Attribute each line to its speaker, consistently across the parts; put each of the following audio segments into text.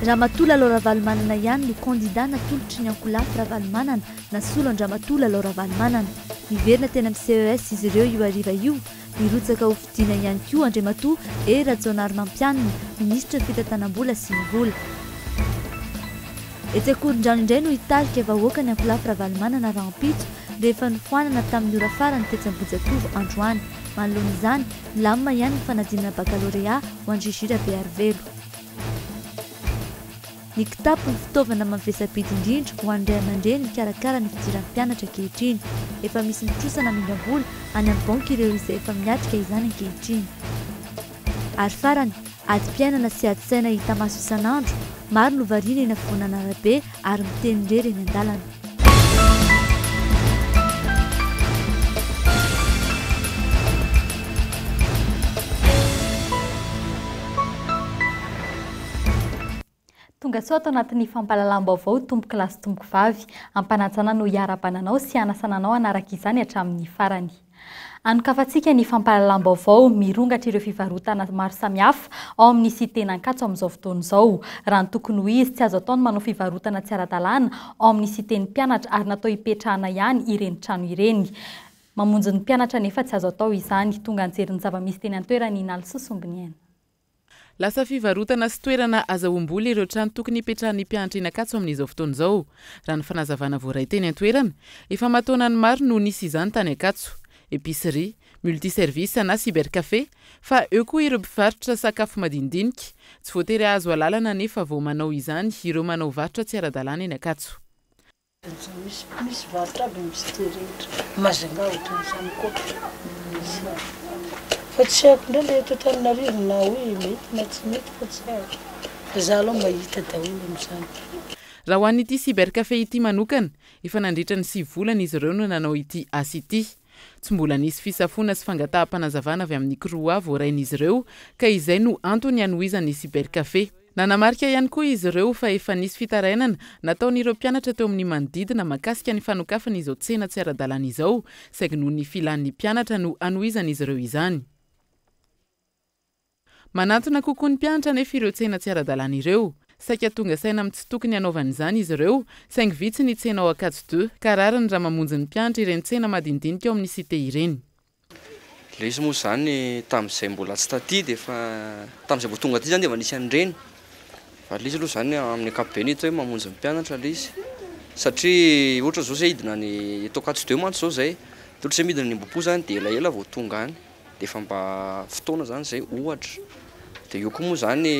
Speaker 1: Ramatoa Lalao Ravalomanana ihany no kandida natolotry ny ankolafy Ravalomanana nasolo an-dRamatoa Lalao Ravalomanana. Niverina teny amin'ny CES izy ireo io hariva io, nirotsaka ho fidiana ihany koa Andriamatoa Hery Rajaonarimampianina, minisitry ny fitantanam-bola sy ny vola. Etsy Ankorondrano indray no hitarika vahoaka ny ankolafy Ravalomanana rahampitso rehefa nofoanana tamin'ny ora farany tetsy Ambohijatovo androany. Manoloana izany, milamina ihany ny fanadinana bakalorea ho an'i Gigi Rabearivelo. Ny kitapo no fitaovana mavesa-bidy indrindra ho an'ny ray aman-dreny mikarakara ny fidiran'ny mpianatra ankehitriny. Efa misy mitrosa na mindram-bola any amin'ny banky ireo izay efa miatrika izany ankehitriny. Ary farany, adim-piainana sy ady saina hita maso isan'andro, maro no variana eny afovoan'anarabe ary miteny irery eny an-dalana.
Speaker 2: Tonga soa ato anatin'ny fampahalalam-baovao tompoko lahy sy tompoko vavy. Ampanajana no hiarahabana anao sy hanasana anao hanaraka izany hatramin'ny farany. Anokafantsika ny fampahalalam-baovao mirongatra ireo fivarotana maro samihafa ao amin'ny cité n'Ankatso amin'izao fotoana izao. Raha ny tokony ho izy, tsy azo atao ny manao fivarotana tsy ara-dalàna ao amin'ny cité ny mpianatra ary natao hipetrahana ihany ireny trano ireny. Mamonjy ny mpianatra nefa tsy azo atao izany. Tonga nijery ny zava-misy teny an-toerana i Nalisoa Sombiniaina.
Speaker 3: Lasa fivarotana sy toerana azahoam-bola ireo trano tokony hipetrahan'ny mpianatra eny Ankatso amin'izao fotoana izao. Raha ny fanazavana voaray teny an-toerana, efa aman-taonany maro no nisy izany tany Ankatso. Epicerie, multiservice na cybercafé, fa eo koa ireo mpivarotra sakafo madinidinika. Tsy voatery hahazo alalana anefa vao manao izany ireo manao varotra tsy ara-dalàna eny Ankatso.
Speaker 4: Misy misy varotra aby misy ty rehetra Majunga ohatran'izany koa fa tsy haiko ndray le eto Antananarivo na hoe mety na tsy mety fa tsy haiko fa za aloha mahita daholo am'zany.
Speaker 3: Raha ho an'ity cybercafé ity manokana, efa nandritra ny 9 volana izy ireo no nanao ity asa ity. Tsy mbola nisy fisafoana sy fangataham-panazavana avy amin'ny CROUA voarain'izy ireo ka izay no antony hanohizany ny cybercafé. Nanamarika ihany koa izy ireo fa efa nisy fitarainana nataon'ireo mpianatra teo amin'ny manodidina mahakasika ny fanokafana izao tsena tsy ara-dalàna izao, saingy noho ny filan'ny mpianatra no hanohizan'izy ireo izany. Manantona kokoa ny mpianatra anefa ireo tsena tsy ara-dalàna ireo. Saika tonga saina amin'ny tsy tokony hanaovana izany izy ireo, saingy vitsy ny tsena ao Ankatso Deux, ka rariny raha mamonjy ny mpianatra ireny tsena madinidinika ao amin'ny cité ireny.
Speaker 5: Ilay izy moa izany tamin'izay mbola tsy taty dia efa, tamin'izay vao tonga aty izany dia efa nisy an'ireny. Fa ilay izy aloha izany amin'ny ankapobeny hita hoe mamonjy ny mpianatra ilay izy. Satria ohatra izao izay hidina any eto Ankatso deux mantsy izao izay, dia ohatra izay midina any Ambohipo izany dia elaela vao tonga any. Dia efa mba fotoana izany izay ohatra. Dia eo koa moa izany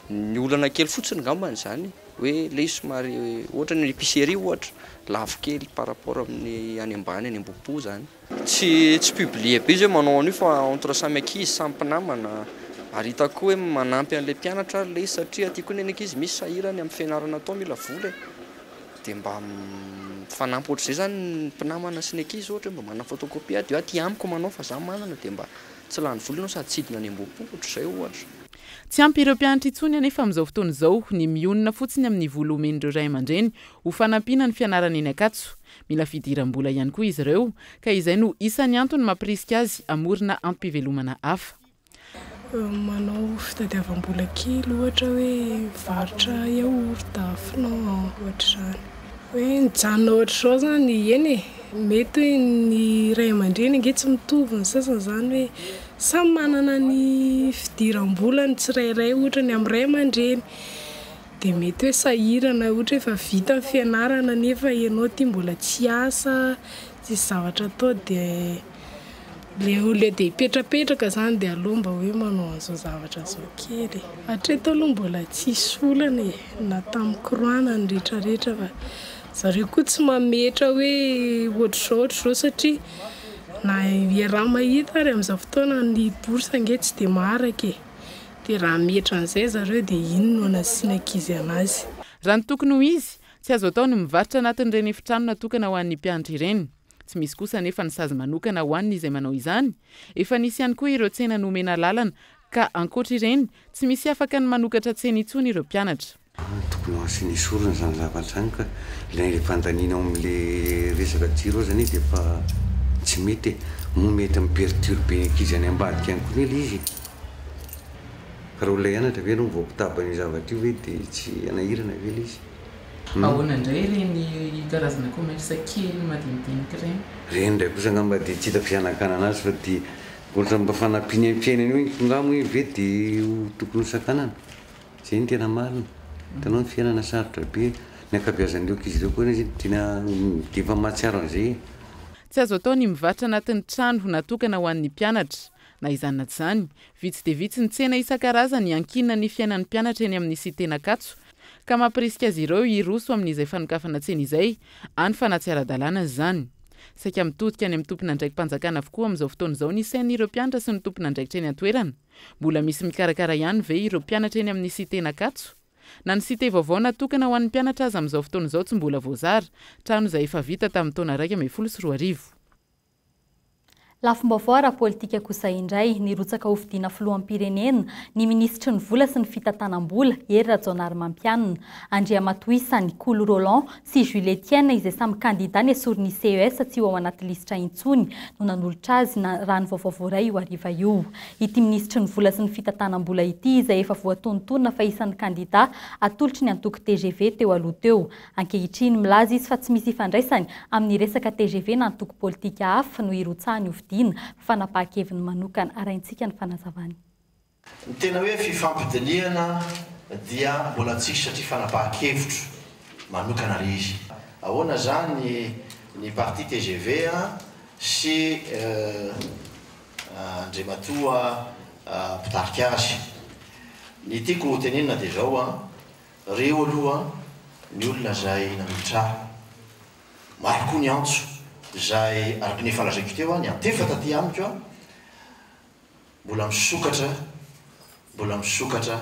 Speaker 5: ny olana kely fotsiny angambany izany. Hoe le izy somary ohatra ny epicerie ohatra lafo kely par rapport amin'ny any ambany any Ambohipo zany. Tsy tsy publier be izy hoe manao an'io fa entre samy ankizy samy mpinamana ary hitako koa hoe manampy an'ilay mpianatra ary le izy satria aty koa ny ankizy misy sahirana amin'ny fianarana atao mila vola e, dia mba mifanampy ohatr'izay zany ny mpinamana sy ny ankizy ohatra hoe mba manana photocopie aho dia hoe aty amiko manao fa za manana dia mba tsy lany vola ianao sady tsy hidina any Ambohipo ohatr'izay ohatra.
Speaker 3: Tsy ampy ireo mpianatra intsony anefa amin'izao fotoana izao ny mionona fotsiny amin'ny vola omen'ireo ray aman-dreny ho fanampiana ny fianarana eny Ankatso. Mila fidiram-bola ihany koa izy ireo ka izay no isan'ny antony mampirisika azy hamorona antom-pivelomana hafa.
Speaker 6: Manao fitadiavam-bola kely ohatra hoe mivarotra yaourt, flan, ohatr'izany. Hoe nijanona ohatr'izao izany, eny e, mety hoe ny ray aman-dreny ange tsy mitovy ny sasany izany hoe Samy manana ny fidiram-bolany tsirairay ohatra ny amin'ny ray aman-dreny dia mety hoe sahirana ohatra hoe efa vita ny fianarana nefa ianao aty mbola tsy asa, tsisy zavatra atao dia le au lieu de hipetrapetraka izany dia aleo mba hoe manao an'izao zavatra izao kely e. Hatreto aloha mbola tsisy olana e, na tamin'ny croix na ny retraretra fa zareo koa tsy mametra hoe ohatr'izao ohatr'izao satria Na iaraha-mahita ary amin'izao fotoana ny bourse ange tsy dia maharaka e! Dia raha hametra an'izay zareo dia inn no hanasiana ankizy anazy?
Speaker 3: Raha ny tokony ho izy, tsy azo atao ny mivarotra anatin'ireny efitrano natokana ho an'ny mpianatra ireny. Tsy misy kosa anefa ny sazy manokana ho an'ny izay manao izany. Efa nisy ihany koa ireo tsena nomena alalana ka ankoatra ireny, tsy misy afaka ny manokatra tsena intsony ireo mpianatra.
Speaker 7: Tokony ho asiana esorina izany zavatra izany ka ilay fandaniana ao amin'ilay resaka jiro aza anie dia efa tsy mety e! Moa mety mi-perturber ny ankizy any ambadika any koa anie ilay izy e! Fa raha olona hianatra ve ianao vao mpitaba an'io zavatra io ve dia tsy hanahirana ve ilay izy?
Speaker 3: Ahoana indray ireny karazana commerce kely madinidinika ireny?
Speaker 7: Ireny indray kosa angamba dia tsy hitako izay hanakanana azy fa dia ohatran'ny mba fanampiana eo amin'ny fiainana eo iny f'angaha moa iny ve dia ho tokony ho sakanana? Izay no tena marina. Hitanao ny fiainana sarotra be, ny ankabeazan'ireo ankizy ireo koa anie tena dia efa mahatsiaro an'izay e.
Speaker 3: Tsy azo atao ny mivarotra anatin'ny trano natokana ho an'ny mpianatra. Na izany na tsy izany, vitsy dia vitsy ny tsena isan-karazany iankinan'ny fiainan'ny mpianatra eny amin'ny Cité Nakatso, ka mampirisika azy ireo hiroso amin'izay fanokafana tsena izay, any fa na tsy ara-dalàna aza izany. Saika mitodika any amin'ny tompon'andraiki-panjakana avokoa amin'izao fotoana izao ny sain'ireo mpianatra sy ny tompon'andraikitra eny an-toerana. Mbola misy mikarakara ihany ve ireo mpianatra eny amin'ny Cité Nakatso? Na ny Cité vaovao natokana ho an'ny mpianatra aza amin'izao fotoana izao tsy mbola voazara, trano izay efa vita tamin'ny taona 2011.
Speaker 2: Lafim-baovao ara-politika kosa indray, nirotsaka hofidiana filoham-pirenena ny minisitry ny vola sy ny fitantanam-bola, Hery Rajaonarimampianina. Andriamatoa isany, Kolo Roland sy Jules Etienne izay samy kandida nesorin'ny CES tsy ho ao anaty lisitra intsony no nanolotra azy na raha ny vaovao voaray io hariva io. Ity minisitry ny vola sy ny fitantanam-bola ity izay efa voatonontonona fa isan'ny kandida atolotry ny antoko tgv teo aloha teo. Ankehitriny, milaza izy fa tsy misy ifandraisany amin'ny resaka tgv na antoko politika hafa no hirotsahany hofidiana, fa fanapahan-keviny manokana. Arahintsika ny fanazavany.
Speaker 8: Ny tena hoe fifampidinihana dia mbola tsisy satria fanapahan-kevitro manokana le izy. Ahoana zany ny parti tgv sy Andriamatoa mpitarika azy? Ny tiako ho tenenina dia zao an, Reo aloha ny olona izay nanolotra ahy. Maro koa ny antso izay araka ny efa lazaiko teo niantefa taty amiko. Mbola misokatra, mbola misokatra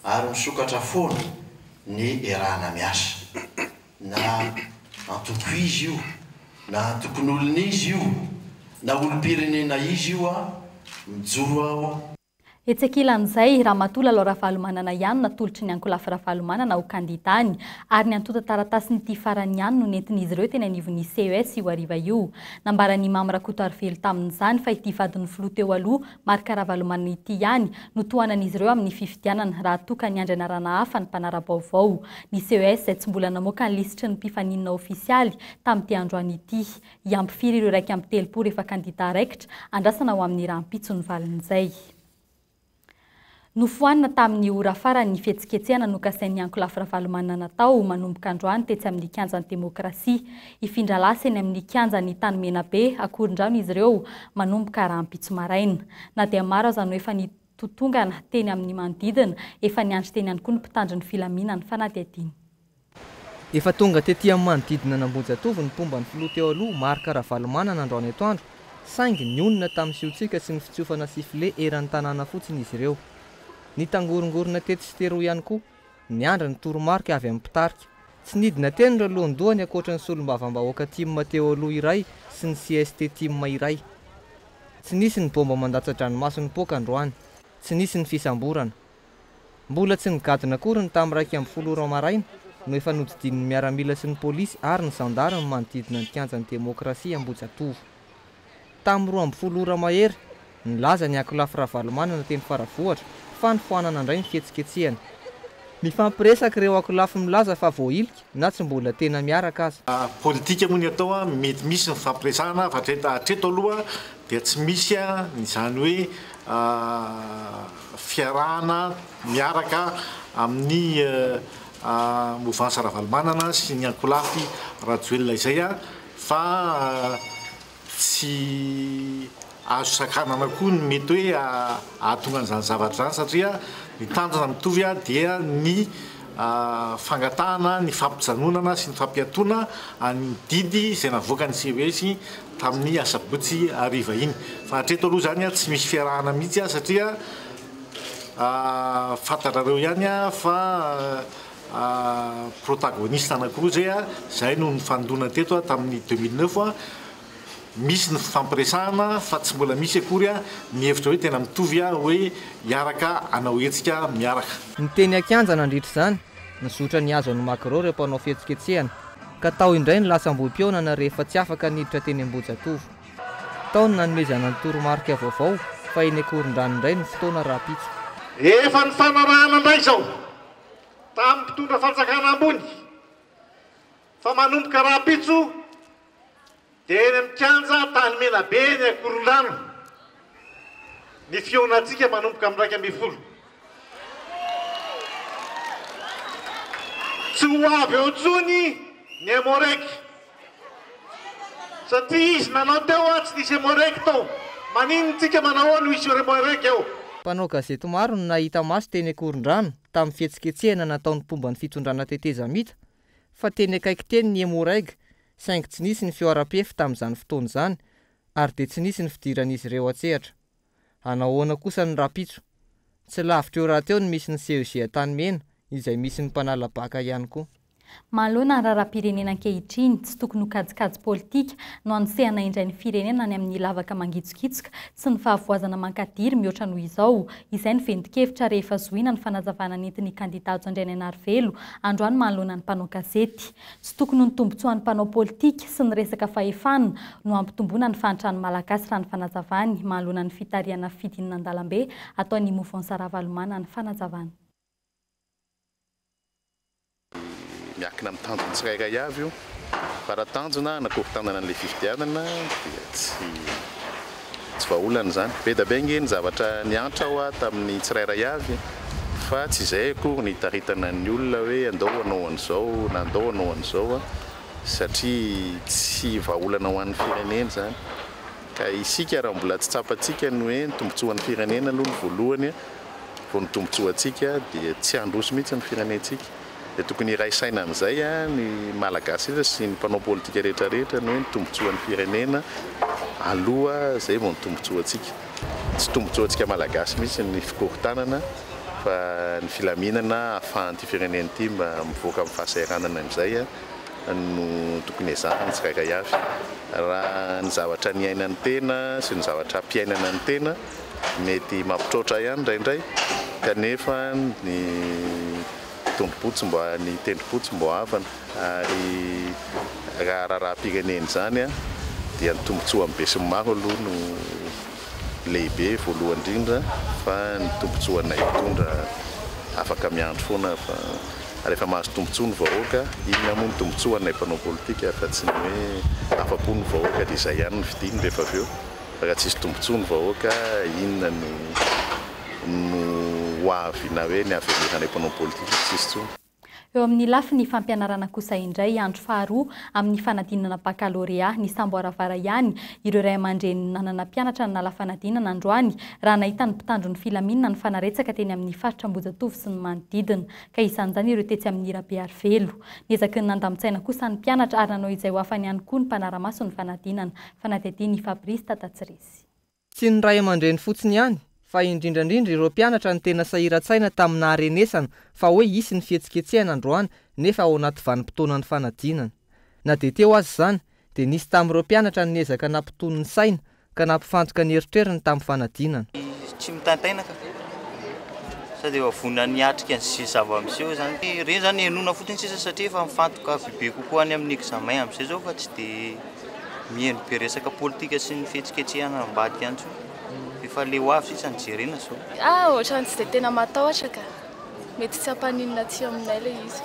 Speaker 8: ary misokatra foana ny iarahana miasa. Na antoko iza io, na antokon'olona iza io, na olom-pirenena iza io, mijoro aho.
Speaker 2: Etsy ankilan'izay, Ramatoa Lalao Ravalomanana ihany natolotry ny ankolafy Ravalomanana ho kandidany, ary ny antontan-taratasin'ity farany ihany no nentin'izy ireo teny anivon'ny CES io hariva io. Nambaran'i Mamy Rakotoarivelo tamin'izany fa ity vadin'ny filoha teo aloha, Marc Ravalomanana ity ihany no tohanan'izy ireo amin'ny fifidianana raha toa ka niandry anarana hafa ny mpanara-baovao. Ny CES izay tsy mbola namoaka ny lisitry ny mpifaninana ofisialy tamin'ity androany ity. Hiampy firy ireo 31 efa kandida raikitra? Andrasana ho amin'ny rahampitso ny valin'izay. Nofoanana tamin'ny ora farany ny fihetsiketsehana nokasain'ny ankolafy Ravalomanana natao manomboka androany tetsy amin'ny kianjan'ny Demokrasia. Hifindra lasy eny amin'ny kianjan'ny Tanimenabe, Akorondrano izy ireo manomboka rahampitso maraina. Na dia maro aza no efa nitotongana teny amin'ny manodidina, efa niandry teny ihany koa ny mpitandro ny filaminana. Fanadihadiana.
Speaker 9: Efa tonga tety amin'ny manodidina an'Ambohijatovo ny mpomba ny filoha teo aloha Marc Ravalomanana androany atoandro, saingy nionona tamin'ny siotsiaka sy ny fitsofana sifflet eran'ny tanàna fotsiny izy ireo. Nitangorongorona tetsy sy teroa ihany koa, niandry ny toromarika avy amin'ny mpitarika. Tsy nidina teny ireo lohandohany ankoatra ny solombavambahoaka tim teo aloha iray sy ny cst tim iray. Tsy nisy ny bomba mandatsa-dranomaso nipoaka androany. Tsy nisy ny fisamborana. Mbola tsy nigadona akory ny tamin'ny 11 ora maraina no efa nodidinin'ny miaramila sy ny polisy ary ny zandary ny manodidina ny kianjan'ny demokrasia Ambohijatovo. Tamin'ny 12 ora mahery, nilaza ny ankolafy Ravalomanana teny Faravohitra fa nofoanana indray ny fihetsiketsehana. Mifampiresaka ireo ankolafy milaza fa voahilika na tsy mbola tena miaraka aza.
Speaker 10: Politika moa ny atao, mety misy ny fifampiresahana fa hatreto aloha dia tsy misy izany hoe fiarahana miaraka amin'ny mouvance Ravalomanana sy ny ankolafy Rajoelina izay fa tsy azo sakanana koa ny mety hoe ahatonga an'izany zavatra izany satria ny tanjona mitovy dia ny fangatahana ny fampijanonana sy ny fampiatoana an'ny didy izay navoakan'ny CES tamin'ny asabotsy hariva iny. Fa hatreto aloha izany tsy misy fiarahana mihitsy satria fantatrareo ihany fa protagoniste anankiroa izay, izay no nifandona teto tamin'ny 2009. Misy ny fifampiresahana fa tsy mbola misy akory ny hevitra hoe tena mitovy hoe hiaraka hanao hetsika miaraka.
Speaker 9: Ny teny an-kianja nandritra izany, nizotra nihazo an'i Magro ireo mpanao fihetsiketsehana, ka tao indray ny lasa Ambohipihaonana rehefa tsy afaka niditra teny Ambohijatovo. Tao ny nanomezana ny toromarika vaovao fa eny Ankorondrano indray ny fotoana rahampitso.
Speaker 10: Efa nifanarahana indray izao tamin'ny mpitondra fanjakana ambony fa manomboka rahampitso dia eny amin'ny kianja Antanimena-be eny Ankorondrano ny fihaonantsika manomboka amin'ny 11. Tsy ho avy eo intsony ny Emmo-Reg satria izy nanao teo a, tsy nisy Emmo-Reg tao. Maninona tsika manao ao no hisy Emmo-Reg eo?
Speaker 9: Mpanao gazety maro no nahita maso teny Ankorondrano tamin'ny fihetsiketsehana nataon'ny mpomba ny fitondrana tetezamita fa teny akaiky teny ny Emmo-Reg saingy tsy nisy ny feo ara-pefy tamin'izany fotoana izany ary dia tsy nisy ny fidiran'izy ireo an-tsehatra. Hanahoana kosa ny rahampitso? Tsy lavitra eo rahateo ny misy ny CEG Antanimena izay misy ny mpanala baka ihany koa.
Speaker 2: Manoloana ny raharaham-pirenena ankehitriny, tsy tokony ho kajikajy politika no hanosehana indray ny firenena any amin'ny lavaka mangitsokitsoka sy ny fahavoazana mankadiry mihoatra noho izao. Izay no ventin-kevitra rehefa zohina ny fanazavana nentin'ny kandida Hajo Andrianainarivelo androany manoloana ny mpanao gazety. Tsy tokony ho ny tombontsoan'ny mpanao politika sy ny resaka fahefana no hampitomboana ny fahantran'ny Malagasy raha ny fanazavany manoloana ny fitarihana fidinana an-dalambe ataon'ny Mouvance Ravalomanana ny fanazavana.
Speaker 11: Miankina amin'ny tanjon'ny tsirairay avy io, fa raha tanjona hanakorontanana an'ilay fifidianana dia tsy Tsy vahaolana izany. Be da be ange ny zavatra niantra hoa tamin'ny tsirairay avy fa tsy izay akory ny hitaritana ny olona hoe andao hanao an'izao na andao hanao an'izao satria tsy vahaolana ho an'ny firenena izany. Ka isika raha mbola tsy tsapantsika ny hoe ny tombotsoan'ny firenena aloha no voalohany vao ny tombotsoantsika dia tsy handroso mihitsy ny firenentsika. Dia tokony hiray saina amin'izay ny Malagasy rehetra sy ny mpanao politika rehetra rehetra ny hoe ny tombotsoan'ny firenena aloha izay vao ny tombotsoantsika. Tsy tombotsoantsika Malagasy mihitsy ny fikorontanana fa ny filaminana ahafahan'ity firenena ity mba mivoaka amin'ny fahasahiranana amin'izay no tokony ezahana tsirairay avy. Raha ny zavatra niainan'ny tena sy ny zavatra ampiainana ny tena mety mampitroatra ihany indraindray kanefa ny tondrom-po tsy mba ny tendrom-po tsy mba havana ary raha raharaham-pirenena izany dia ny tombontsoan'ny besinimaro aloha no lehibe voalohany indrindra fa ny tombontsoanay mpitondra afaka miandry foana fa rehefa mahazo tombontsoa ny vahoaka inona moa ny tombontsoanay mpanao politika fa tsy ny hoe afa-po ny vahoaka dia izay ihany no fidiny rehefa avy eo fa raha tsisy tombontsoa ny vahoaka inona no no ho avy na hoe ny avenir anay mpanao politika tsisy intsony.
Speaker 2: Eo amin'ny lafiny fampianarana kosa indray, andro faharoa amin'ny fanadinana bakalorea, nisamboaravara ihany ireo ray aman-dreny nanana mpianatra nanala fanadinana androany raha nahita ny mpitandro ny filaminana nifanaretsaka teny amin'ny faritra Ambohijatovo sy ny manodidina, ka isan'izany ireo tetsy amin'ny Rabearivelo. Niezaky ny nandamin-tsaina kosa ny mpianatra ary nanao izay ho afany ihany koa ny mpanara-maso ny fanadinana. Fanadihadian'i Fabrice Tatatsiresy.
Speaker 9: Tsy ny ray aman-dreny fotsiny ihany, fa indrindra indrindra ireo mpianatra no tena sahiran-tsaina tamin'ny naharenesana fa hoe hisy ny fihetsiketsehana androany nefa ao anaty vanim-potoanan'ny fanadinana. Na dia teo aza izany, dia nisy tamin'ireo mpianatra no niezaka nampitony ny saina ka nampifantoka ny eritreriny tamin'ny fanadinana.
Speaker 12: Tsy mitaintaina ka. Sady efa vonona ny hiatrika an'izay zava-miseho izany. Ireny izany henoina fotsiny sisa satria efa mifantoka bebe kokoa any amin'ny examen amin'izay izao fa tsy dia miheno be resaka politika sy ny fihetsiketsehana ambadika any intsony. Efa le ho avy sisa no jerena izao.
Speaker 6: Ah, ohatran'ny tsy dia tena matahotra ka. Mety tsy hampaninona aty aminay ilay izy.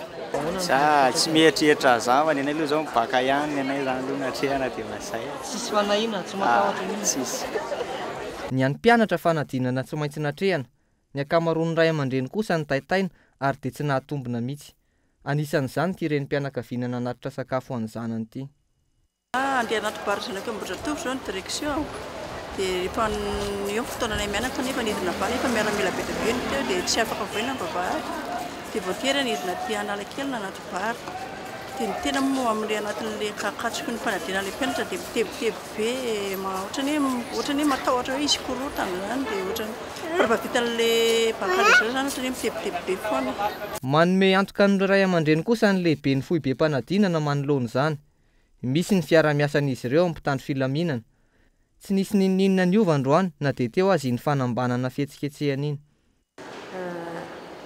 Speaker 13: Za tsy mieritreritra an'izany fa ny anay aloha izao mibaka ihany ny anay izany aloha no atrehana dia efa izay.
Speaker 9: Tsisy fanahiana, tsy matahotra mihitsy.
Speaker 13: Tsisy.
Speaker 9: Ny an'ny mpianatra fanadinana tsy maintsy natrehana, ny ankamaroan'ny ray aman-dreny kosa nitaitaina ary dia tsy nahatombina mihitsy. Anisan'izany ity renim-pianakaviana nanatitra sakafo ho an'ny zanany ity.
Speaker 14: Andeha anaty bar zanako Ambohijatovo izao ny direction dia rehefa eo ny fotoananay mianatra nefa nidina avy any efa miaramila be dia be ny teo dia tsy afaka voina ny vavahady dia voatery nidina aty Analakely na anaty bar dia ny tena moa amin'ilay anatin'ilay kakatsoky ny fanadinana ilay mpianatra dia mitebiteby be ohatran'ny hoe ohatran'ny hoe matahotra hoe hisy korontana izany dia ohatran'ny fa rehefa vitan'ilay baccalauréat izany ohatran'ny hoe mitebiteby be foana.
Speaker 9: Manome antoka an'ireo ray aman-dreny kosa ny lehiben'ny foibem-panadinana manoloana izany. Misy ny fiarahamiasan'izy ireo amin'ny mpitandro filaminana. Tsy nisy n'inon'inona niova androany na dia teo aza iny fanambanana fihetsiketsehana iny.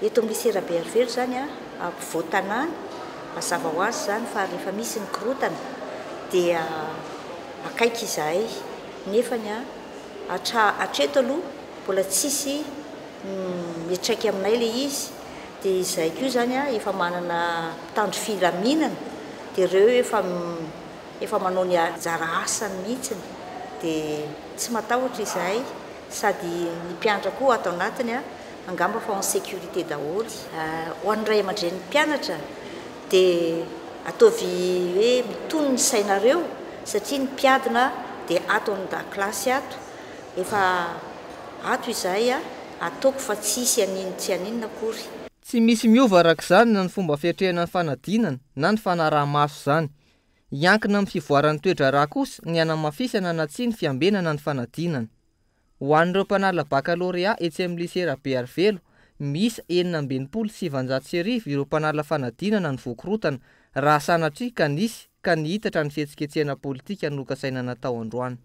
Speaker 15: Eto amin'ny Lycée Rabearivelo izany, ampovoan-tanàna, mazava ho azy izany fa rehefa misy ny korontana dia akaiky izahay. Nefany hatreto aloha mbola tsisy. miantraika aminay ilay izy dia izahay koa izany efa manana mpitandro filaminana dia ireo efa efa manao ny anjara asany mihitsiny dia tsy matahotra izahay sady ny mpianatra koa ato anatiny angamba fa en sécurité daholo. Ho an'ny ray aman-drenin'ny mpianatra dia ataovy hoe mitony ny sainareo satria ny mpiadina dia ato an-dakilasy ato, efa ato izahay, ataoko fa tsy hisy an'ino tsy haninona akory.
Speaker 9: Tsy misy miova araka izany na ny fomba fiatrehana ny fanadinana na ny fanaraha-maso izany. Hiankina amin'ny fivoaran'ny toe-draharaha kosa ny hanamafisana na tsia ny fiambenana ny fanadinana. Ho an'ireo mpanala bakalorea etsy amin'ny Lycée Rabearivelo, miisa 1966 ireo mpanala fanadinana no voakorotana raha sanatria ka nisy ka nihitatra ny fihetsiketsehana politika nokasaina natao androany.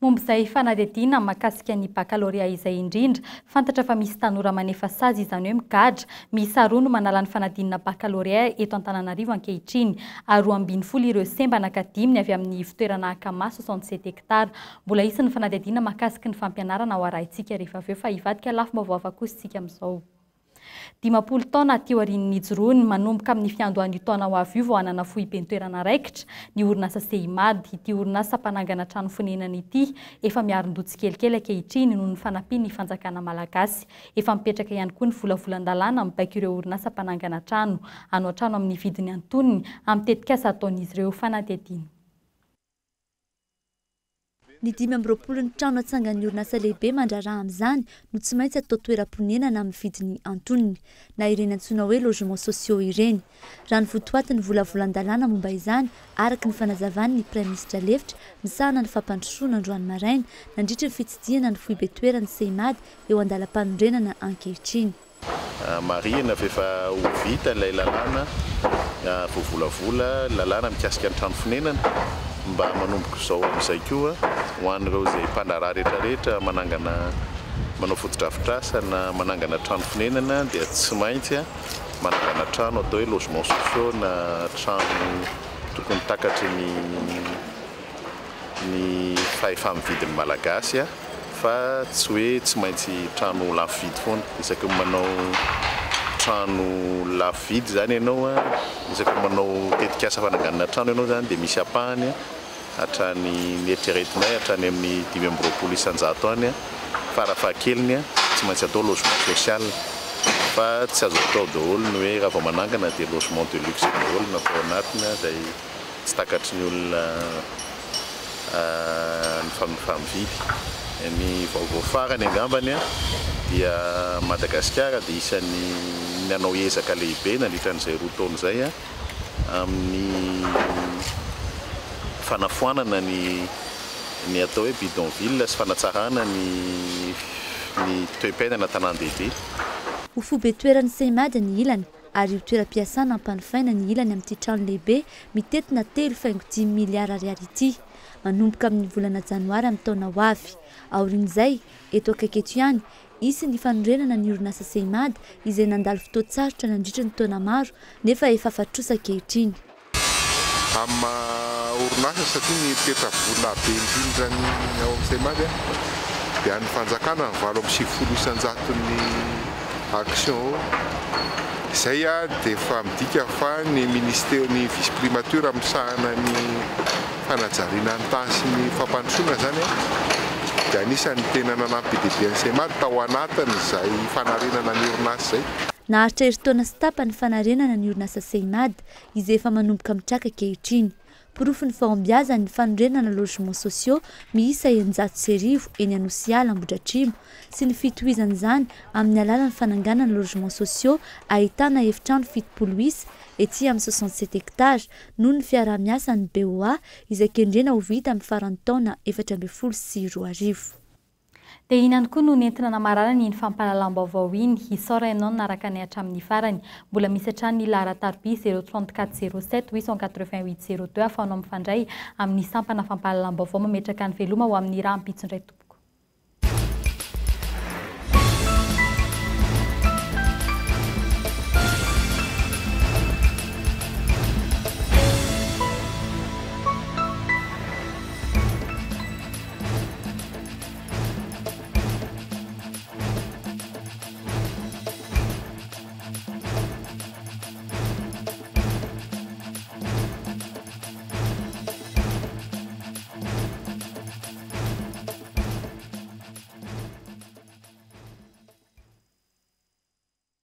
Speaker 2: Momba izay fanadihadiana mahakasika ny bakalorea izay indrindra, fantatra fa misy tanora manefa sazy izany hoe migadra, miisa roa no manala ny fanadinana bakalorea eto Antananarivo ankehitriny, ary 12 ireo sembana ka dimy ny avy amin'ny ivotoerana Akama 67 hectares. Mbola hisy ny fanadihadiana mahakasiky ny fampianarana ho arahintsika rehefa avy eo fa hivadika lafim-baovao hafa kosa isika amin'izao. 50 taona aty aorian'ny nijoroany, manomboka amin'ny fiandohan'io taona ho avy io vao hanana foiben-toerana raikitra ny orinasa Seimad. Ity orinasa mpanangana trano fonenana ity efa miarin-doha tsikelikely ankehitriny noho ny fanampian'ny fanjakana malagasy. Efa mipetraka ihany koa ny volavolan-dalàna mibaiko ireo orinasa mpanangana trano hanao trano amin'ny vidiny antonony amin'ny tetikasa ataon'izy ireo fanadihadiana.
Speaker 1: Ny 25 ny trano atsangan'ny orinasa lehibe mandraharaha amin'izany no tsy maintsy atao toeram-ponenana amin'ny vidiny antonony, na ireny antsoina hoe logements sociaux ireny. Raha ny votoatin'ny volavolan-dalàna momba izany, araka ny fanazavan'ny Praiminisitra lefitra misahana ny fampandrosoana androany maraina, nandritra ny fitsidihana ny foibe toeran'ny Seimad eo an-dalam-panorenana ankehitriny.
Speaker 11: Marihina fa efa ho vita ilay lalàna voavolavola, lalàna mikasika ny trano fonenana, mba manomboka izao amin'izay koa ho an'ireo izay mpandraharaha rehetrarehetra manangana, manao fotodrafitrasa na manangana trano fonenana dia tsy maintsy manangana trano atao hoe logements sociaux na trano tokony takatry ny ny fahefa-mividin'ny Malagasy fa tsy hoe tsy maintsy trano lafo vidy foana. Isaky ny manao trano lafo vidy izany ianao, isaky ny manao tetikasa fananganana trano ianao izany dia misy ampahany hatrany ny eritreretinay hatrany amin'ny 25% any farafahakeliny tsy maintsy atao logement social fa tsy azo atao daholo ny hoe raha vao manangana dia logement de luxe daholo no atao anatiny izay tsy takatry ny olona ny fahefa-mividy. Ny vaovao farany angambany dia Madagasikara dia isan'ny nanao ezaka lehibe nandritra an'izay roa taona izay amin'ny fanafoanana ny ny atao hoe bidonville sy fanatsarana ny ny toe-piainana an-tanàn-dehibe.
Speaker 1: Ho foibe toeran'ny Seimad ny ilany ary io toeram-piasana ampanofaina ny ilany amin'ity trano lehibe mitentina 3,5 miliara ariary ity, manomboka amin'ny volana janoary amin'ny taona ho avy. Aorian'izay, eto akaiky eto ihany, hisy ny fanorenana ny orinasa Seimad izay nandalo fotoan-tsarotra nandritra ny taona maro nefa efa afa-trosa ankehitriny.
Speaker 16: Amin'ny maha orinasa satria ny petra-bola be indrindra ny ao amin'ny Seimad dia an'ny fanjakana ny 98 isan-jaton'ny action ao. Izay dia efa midika fa ny ministera, ny vice primature misahana ny fanajariana ny tany sy ny fampandrosoana izany dia anisan'ny tena nanampy be dia be an'ny Seimad tao anatin'izay fanarenana ny orinasa izay.
Speaker 1: Naharitra herintaona sy tapany ny fanarenana ny orinasa Seimad izay efa manomboka mitraka ankehitriny. Porofon'ny fahombiazany ny fanorenana logements sociaux miisa 1600 eny Anosiala Ambohidratrimo sy ny fitohizan'izany amin'ny alalan'ny fananganana logements sociaux ahitana efitrano 70 isa ety amin'ny 67 hectares noho ny fiaraha-miasan'ny BOA izay kendrena ho vita amin'ny faran'ny taona 2014.
Speaker 2: Dia iny ihany koa no nentina namarana iny fampahalalam-baovao iny. Isaora ianao nanaraka anay hatramin'ny farany. Mbola misy hatrany ny laharan-tarobia 034 07 888 02 ahafahanao mifandray amin'ny sampana fampahalalam-baovao mametraka ny veloma ho amin'ny rahampitso indray tompoko.